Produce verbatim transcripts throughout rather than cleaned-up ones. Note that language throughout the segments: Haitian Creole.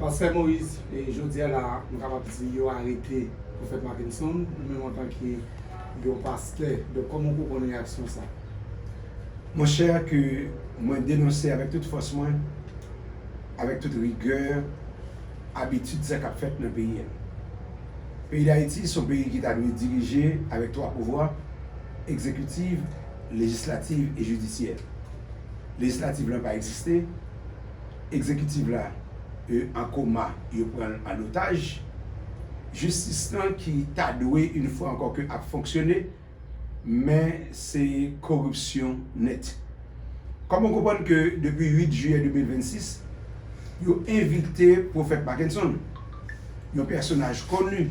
Pastè Moïse, e jodi a la, nou kapab di yo arete Pwofèt Mackenson, ou menm antanke yon pastè, donk kòman w konprann reyaksyon sa? Monchè, ke mwen denonse avèk tout fòs mwen, avèk tout rigè, abitid sa k ap fèt nan peyi a. Peyi Dayiti se yon peyi ki ta dwe dirije avèk twa pouvwa, egzekitif, lejislatif e jidisyè. Lejislatif lan pa egziste, egzekitif la, e, an koma, yo pran l an otaj. Jistis lan ki ta dwe, yon fwa ankò, ke ap fonksyone, men se koripsyon nèt. Kòman w konprann ke depi uit jiyè de mil vennsis, yo envite Pwofèt Mackenson, yon pèsonaj koni,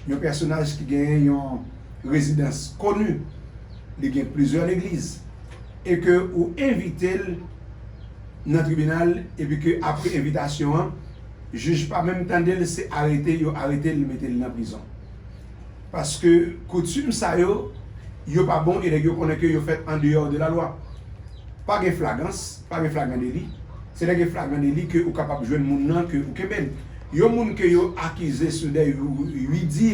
yon pèsonaj ki genyen yon rezidans koni, li gen plizyè legliz, e ke ou envite l nan tribinal, epi ke apre envitasyon an, jij pa menm tande l, se arete yo arete l, mete l nan prizon. Paske koutim sa yo, yo pa bon e nèg yo konnen ke yo fèt andeyò de lalwa. Pa gen flagans, pa gen flagran deli. Se lè gen flagran deli ke ou kapab jwenn moun nan ke ou kenbe l. Yon moun ke yo akize sou dèyè wi di,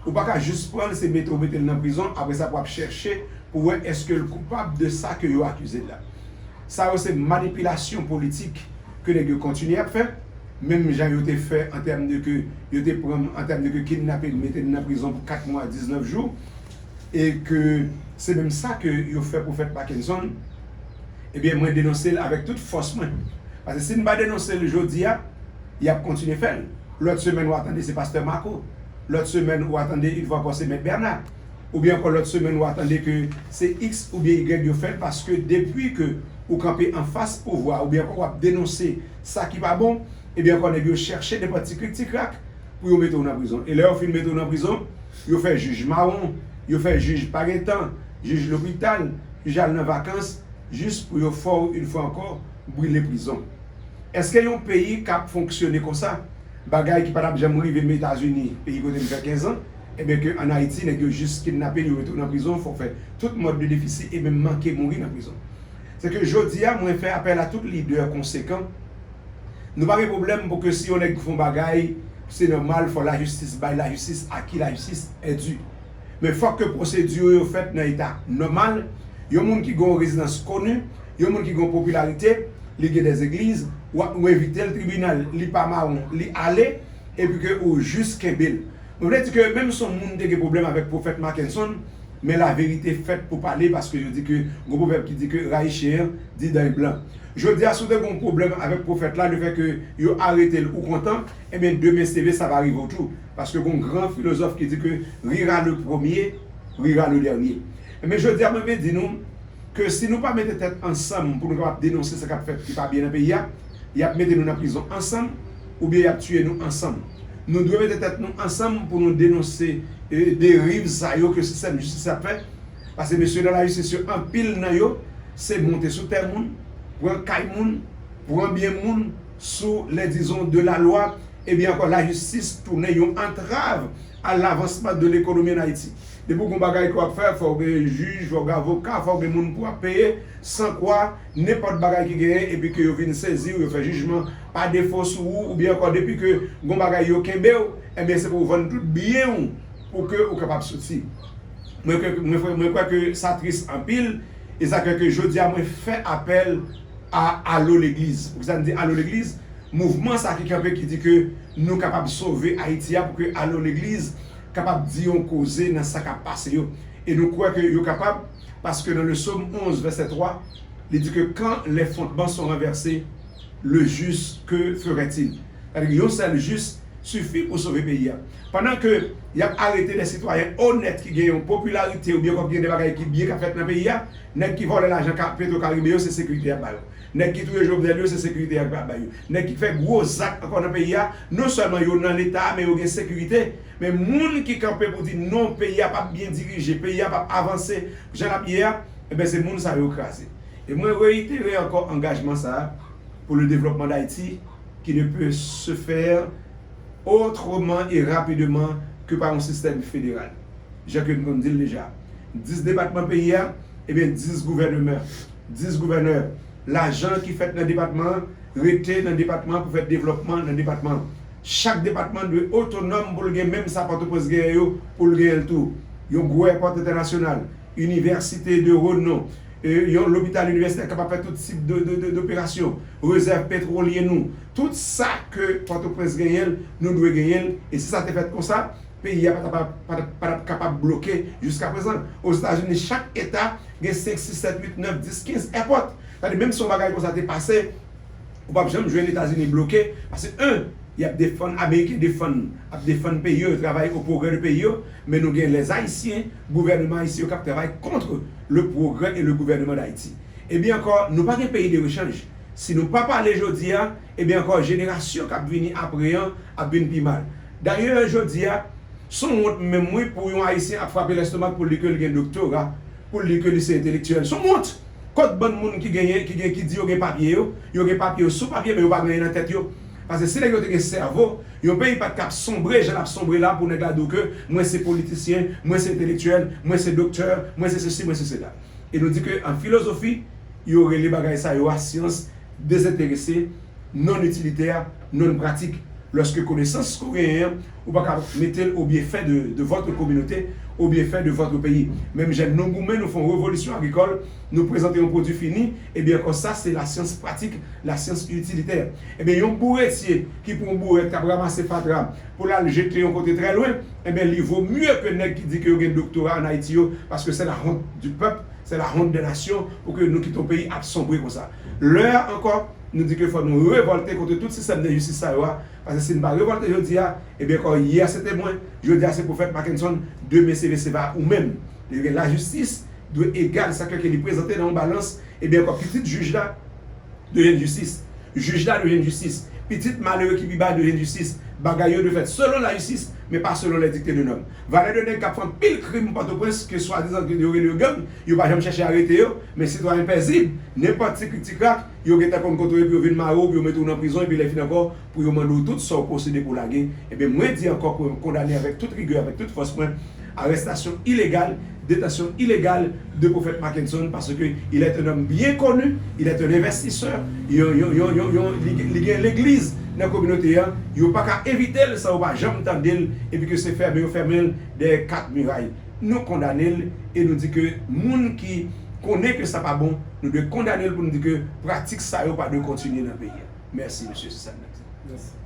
ou pa ka jis pran l, se mete w mete l nan prizon, apre sa pou w ap chèche pou wè èske l koupab de sa ke yo akize l la. Sa yo se manipilasyon politik ke nèg yo kontinye ap fè, menm jan yo te fè an tèm de ke yo te pran m an tèm de ke kidnape m, mete m nan prizon pou kat mwa, diznèf jou, e ke se menm sa ke yo fè Pwofèt Mackenson, ebyen, mwen denonse l avèk tout fòs mwen. Paske si n pa denonse l jodi a, y ap kontinye fè l. Lòt semèn, w a tande se pastè Marco. Lòt semèn, w a tande, yon fwa ankò, se mèt Bernard. Oubyen ankò lòt semèn, w a tande ke se X oubyen Y yo fè l, paske depi ke ou kanpe anfas pouvwa, oubyen ankò w ap denonse sa ki pa bon, ebyen ankò nèg yo chèche nenpòt ti krik ti krak pou yo mete w nan prizon. E lè yo fin mete w nan prizon, yo fè jij mawon, yo fè jij pa gen tan, jij lopital, jij al nan vakans, jis pou yo fè w, yon fwa ankò, brile prizon. Èske yon peyi k ap fonksyone konsa, bagay ki pa t ap janm rive m Etazini, peyi kote m fè kenz an, ebyen ke ann Ayiti, nèg yo jis kidnape l, yo mete w nan prizon, fò w fè tout mòd de defisi e menm manke mouri nan prizon. Se ke jodi a, mwen fè apèl a tout lidè konsekan. Nou pa gen pwoblèm pou ke si yon nèg fè yon bagay, se nòmal, fò lajistis bay lajistis a qui la justice est due. Men fòk ke pwosedi yo fèt nan eta nòmal. Yon moun ki gen yon rezidans koni, yon moun ki gen yon popilarite, li gen dèzegliz, w ap, ou envite l tribinal, li pa mawon, li ale, epi ke ou jis kenbe l. Mwen vle di ke menm si yon moun te gen pwoblèm avèk Pwofèt Mackenson, men laverite fèt pou pale, paske yo di ke, gon pwovèb ki di ke rayi chen an, di dan l blan. Jodi a, si w te gen yon pwoblèm avèk pwofèt la, lefètke yo arete l, ou kontan, ebyen, demen se vre, sa va rive w tou. Paske gon gran filozòf ki di ke rira le premier, rira le dernier. Ebyen, jodi a, mwen vle di nou ke si nou pa mete tèt ansanm pou nou kapab denonse sa k ap fèt ki pa byen nan peyi a, y ap mete nou nan prizon ansanm, oubyen y ap tiye nou ansanm. Nou dwe mete tèt nou ansanm pou nou denonse, e, deriv sa yo ke sistèm jistis ap fè. Paske mesye nan lajistis yo, anpil nan yo, se monte sou tè moun, pran kay moun, pran byen moun, sous les disons de la loi, ebyen ankò lajistis tounen yon antrav à l'avancement de l'économie en Haïti. Depi w gon bagay ke w ap fè, fò w gen jij, fò w gen avoka, fò w gen moun pou w ap peye, san kwa, nenpòt bagay ki genyen, epi ke yo vin sezi w, yo fè jijman pa defo sou ou, oubyen ankò depi ke gon bagay yo kenbe w, ebyen se pou w vann tout byen w pou ke ou kapab soti. Mwen kwè, mwen kwè, mwen kwè ke sa tris anpil, e sa fè ke jodi a mwen fè apèl a Alo Legliz. Poukisa m di Alo Legliz? Mouvman sa ki kanpe ki di ke nou kapab sove Ayiti a pou ke Alo Legliz kapab di yon koze nan sa k ap pase yo. E nou kwè ke yo kapab, paske nan le Psaume onze, verset trois, li di ke quand les fondements sont renversés, le juste, que ferait-il? Sètadi yon sèl jis sifi pou sove peyi a. Pandan ke y ap arete de sitwayen onèt ki gen yon popilarite oubyen ankò ki gen de bagay ki byen k ap fèt nan peyi a, nèg ki vòlè lajan Ka-, Petro Caribe yo, se sekirite y ap ba yo. Nèg ki touye Jovenel yo, se sekirite y ap ba yo. Nèg ki fè gwo zak ankò nan peyi a, non sèlman yo nan Leta a, men yo gen sekirite. Men moun ki kanpe pou di non, peyi a p ap byen dirije, peyi a p ap avanse jan l ap ye a, ebyen se moun sa yo kraze. E mwen reyitere ankò angajman sa a pour le développement d'Haïti qui ne peut se faire autrement et rapidement que par un système fédéral. Jan ke m konn di l deja. Dis depatman peyi a, ebyen dis gouvènman, dis gouvènè, Lajan ki fèt nan depatman an rete nan depatman an pou fè devlòpman nan depatman an. Chak depatman dwe otonòm pou l gen menm sa Pòtoprens genyen yo pou l genyen l tou. Yon gwo èpòt entènasyonal, inivèsite de renon, e, yon lopital inivèsitè kapab fè tout tip de, de, de, doperasyon, rezèv petwolye nou, tout sa ke Pòtoprens genyen l, nou dwe genyen l, e si sa te fèt konsa, peyi a pa t ap, pa t ap, pa t ap kapab bloke jiska prezan. Ozetazini, chak eta gen senk, sis, sèt, uit, nèf, dis, kenz èpòt. Sa di, menm si yon bagay konsa te pase, ou p ap janm jwenn Etazini bloke, paske, en, y ap defann, Ameriken defann, ap defann peyi yo, yo travay au progrès de peyi yo, men nou gen les Haïtiens, gouvènman ayisyen yo k ap travay contre le progrès et le gouvernement d'Haïti. Ebyen ankò, nou pa gen peyi de rechanj. Si nou pa pale jodi a, ebyen ankò, jenerasyon k ap vini apre an ap vin pi mal. Dayè, jodi a, s on wont menm wi pou yon Ayisyen ap frape lèstomak pou l di ke l gen doktora, pou l di ke li se entelektyèl. S on wont! Kot bann moun ki genyen, ki gen, ki di yo gen papye yo, yo gen papye yo sou papye, men yo pa gen anyen nan tèt yo. Paske si nèg yo te gen sèvo, yon peyi pa t ka ap sonbre jan l ap sonbre la pou nèg la di w ke mwen se politisyen, mwen se entelektyèl, mwen se doktè, mwen se sesi, mwen se sela. E nou di ke an filozofi, yo rele bagay sa yo a syans dezenterese, non itilitè, non pratik. Lòske konesans ke w genyen an, ou pa ka mete l au bienfait de, de votre communauté, au bienfait de votre pays. Menm jan nou goumen, nou fè yon revolisyon agrikòl, nou prezante yon pwodui fini, ebyen ankò sa se lasyans pratik, lasyans itilitè. Ebyen yon bouretye ki pran yon bourèt k ap ranmase fatra pou l al jete yon kote trè lwen, ebyen li vo mye ke nèg ki di ke yo gen doktora ann Ayiti yo, paske c'est la honte du peuple, c'est la honte des nations, pou ke nou kite yon peyi ap sonbre konsa. Lè a ankò, nou di ke fò nou revòlte kont tout sistèm de jistis sa yo a, paske si n pa revòlte jodi a, ebyen ankò, yè se te mwen, jodi a se pwofèt Mackenson, demen se, se va ou menm. Ebyen lajistis dwe egal sa ke, ke li prezante nan yon balans, ebyen ankò, pitit jij la dwe jwenn jistis. Jij la dwe jwenn jistis. Pitit malere ki pi ba dwe jwenn jistis. Bagay yo dwe fèt selon lajistis, men pa selon les dictées de nòm. Valè de nèg k ap fè anpil krim Pòtoprens, ke swadizan ke yo rele yo gang, yo pa janm chèche arete yo, men sitwayen pèzib, nenpòt ti krik ti krak, yo gentan konn kote w ye pou yo vin mare w, pou yo mete w nan prizon, epi lè fini ankò, pou yo mande w tout sa w posede pou w lage. Ebyen, mwen di ankò ke mwen kondane avèk tout rigè, avèk tout fòs mwen, arrestation illégale, détention illégale de Prophète Mackenson, parce que il est un homme bien connu, il est un investisseur, yon, yon, yon, yon, yon, li, li gen legliz nan kominote a, yo pa ka evite l san yo pa janm tande l, epi ke se fèmen yo fèmen l dèyè kat miray. Nou kondane l e nou di ke moun ki konnen ke sa pa bon, nou dwe kondane l pou nou di ke pratik sa yo pa dwe kontinye nan peyi a. Mèsi, mesye, se sa m t ap di. Mèsi.